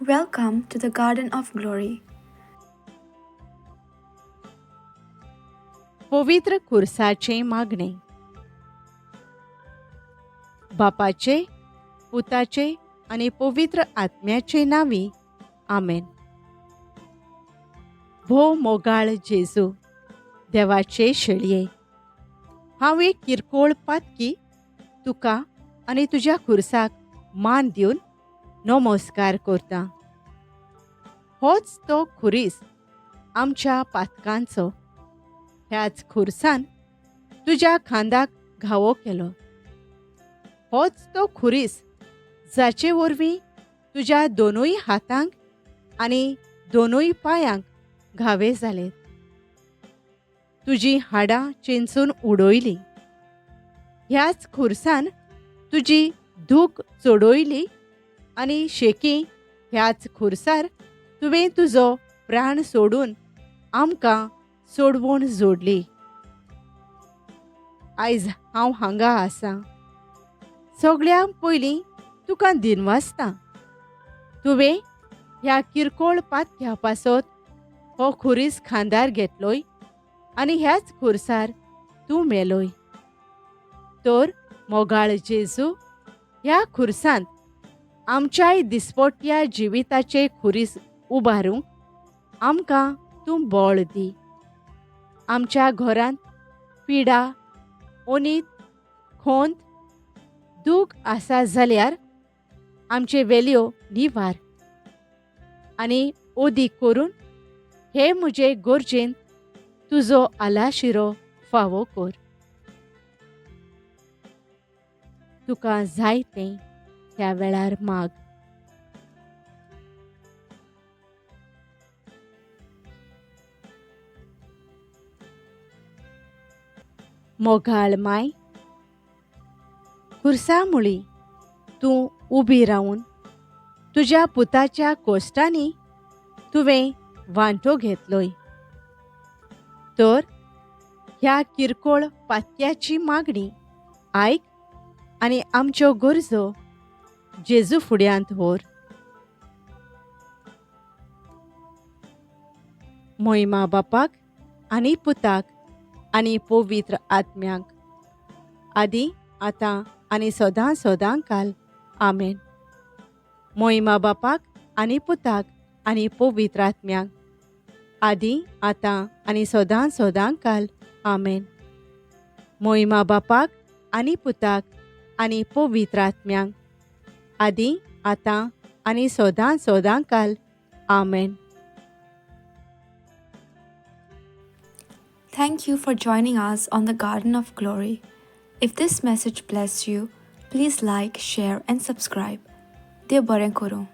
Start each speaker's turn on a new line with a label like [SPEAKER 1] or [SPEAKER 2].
[SPEAKER 1] Welcome to the Garden of Glory.
[SPEAKER 2] पवित्र खुर्साचें मागणें. बापाचे, पुताचे आनी पवित्र आत्म्याचे नांवी, आमेन. भोव मोगाळ जेजू, देवाचे शेळये, हांव एक किरकोळ पातकी तुका आनी तुज्या खुर्साक मान दिवन नमस्कार करता. होच तो खुरीस आमच्या पातकांचो. ह्याच खुर्सान तुज्या खांदाक घावो केलो. होच तो खुरीस जाचे वरवीं तुज्या दोनूय हातांक आनी दोनूय पांयांक घावे जाले. तुजी हाडां चेंचून उडयली. ह्याच खुर्सान तुजी दूख चडयली आनी शेकी ह्याच खुर्सार तुवें तुजो प्राण सोडून आमकां सोडवण जोडली. आयज हांव हांगा आसा. सगळ्यां पयलीं तुका दिनवासता. तुवें ह्या किरकोळ पातक्या पासत हो खुरीस खांदार घेतलोय आनी ह्याच खुर्सार तूं मेलोय. तर मोगाळ जेजू, ह्या खुर्सांत आमच्याय दिसपट्ट्या जिविताचे खुरीस उबारूंक आमकां तूं बळ दी. आमच्या घरांत पिडा, ओनीत, खोंत, दूख आसा जाल्यार आमचे वेल्यो निवार आनी ओदीक करून हे म्हजे गरजेन तुजो आलाशिरो फावो कर. तुका जाय तें ह्या वेळार माग. मोगाळ माय, खुर्सा मुळी तूं उबी रावन तुज्या पुताच्या कोश्टांनी तुवें वांटो घेतलोय. तर ह्या किरकोळ पातक्याची मागणी आयक आनी आमच्यो गरजो जेजू फुड्यांत व्हर. मोहिमा बापाक आनी पुताक आनी पवित्र आत्म्याक, आदी आतां आनी सदां सदां काल, आमेन. मोहिमा बापाक आनी पुताक आनी पवित्र आत्म्याक, आदी आतां आनी सदां सदां काल, आमेन. मोहिमा बापाक आनी पुताक आनी पवित्र आत्म्याक, आदी आतां आनी सदां सदां काल, आमेन.
[SPEAKER 1] Thank you for joining us on the Garden of Glory. If this message blessed you, please like, share, and subscribe. देव बरें करूं.